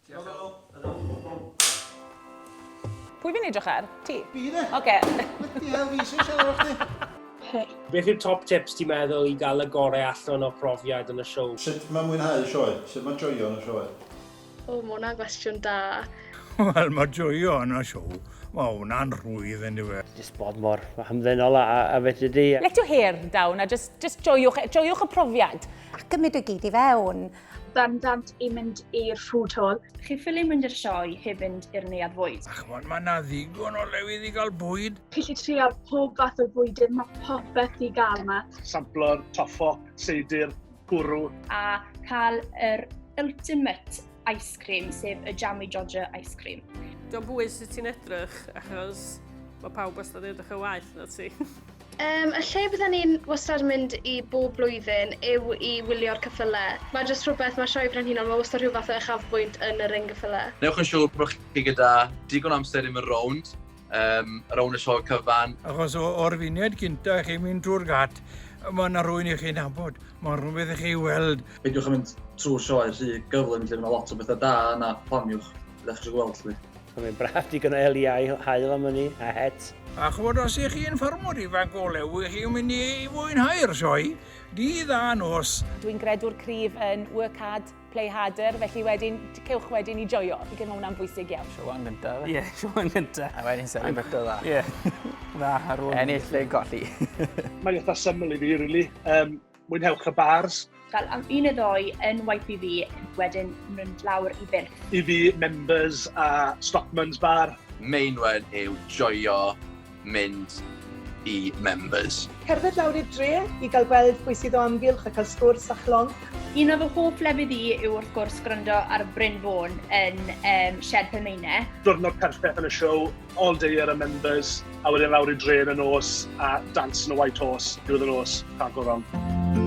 Pwy fi'n edrych ar? Ti? Fi de. Oce. Bloody hell, fi sy'n siarad efo chdi. Hei. Beth yw'r top tips ti'n meddwl i gael y gorau allan o'r profiad yn y siow? Sut mae mwynhau sioe? Sut mae joio yn y sioe? O, mae hwnna'n gwestiwn da. Wel, mae joio yn y siow, mae hwnna'n rhwydd yn dyw e. Jyst bod mor hamddenol a, a fedri di. Let your hair down a just, just joiwch, joiwch y profiad. A gymryd o gyd i fewn. Bendant i mynd i'r food hall. Chi ffili mynd i'r sioe heb fynd i'r neuadd fwyd. A ch'mod, mae 'na ddigon o lefydd i gael bwyd. Chi 'llu trial pob fath o fwydydd, mae popeth i gael 'ma. Samplo'r toffo, seidr, cwrw. A cael yr ultimate ice cream, sef y Jammy Dodger ice cream. Dio'm bwys sut ti'n edrych, achos mae pawb wastad yn edrych yn waeth na ti. Um, y lle bydden ni'n wastad yn mynd i bob blwyddyn yw i wylio'r ceffylau. Mae jyst rhywbeth, mae Sioe Frenhinol, mae wastad rhyw fath o uchafbwynt yn y ring geffylau. Newch yn siŵr bod chi gyda digon o amser i mynd rownd, um, rownd y sioe cyfan. Achos o'r funud gynta chi'n mynd drwy'r gat, mae yna rhywun i chi nabod, mae rhywbeth i chi weld. Peidiwch â mynd trwy'r sioe rhy gyflym lle mae yna lot o bethau da yna, planiwch beth ydych chi eisiau gweld. Lly. Mae'n braf digon o eliau haul am hynny, a het. A ch'mod, os ych chi'n ffermwr ifanc o lew, ych chi'n mynd i fwynhau'r sioe, dydd a nos. Dwi'n gredwr cryf yn work hard, play harder, felly wedyn, cewch wedyn i joio. Fi'n credu mae hwnna'n bwysig iawn. Siowan gynta, fe? Ie, Siowan gynta. A wedyn selebrito dda. Ie. Dda, ar ôl. Ennill neu golli. Mae'n eitha syml i fi, really. Um, mwynhewch y bars. Fel am un neu ddoi yn YPV, wedyn mynd lawr i Byrth. I fi, Members a Stockman's Bar. Main one yw joio mynd i Members. Cerdded lawr i'r dre i gael gweld pwy sydd o amgylch a cael sgwrs a chlonc. Un o fy hoff lefydd i yw wrth gwrs gwrando ar Bryn Fôn yn um, Shed Penmaenau. Diwrnod perffaith yn y show, all day ar y Members, a wedyn lawr i dre yn y nos a dance in the White Horse, diwedd y nos, can't go wrong.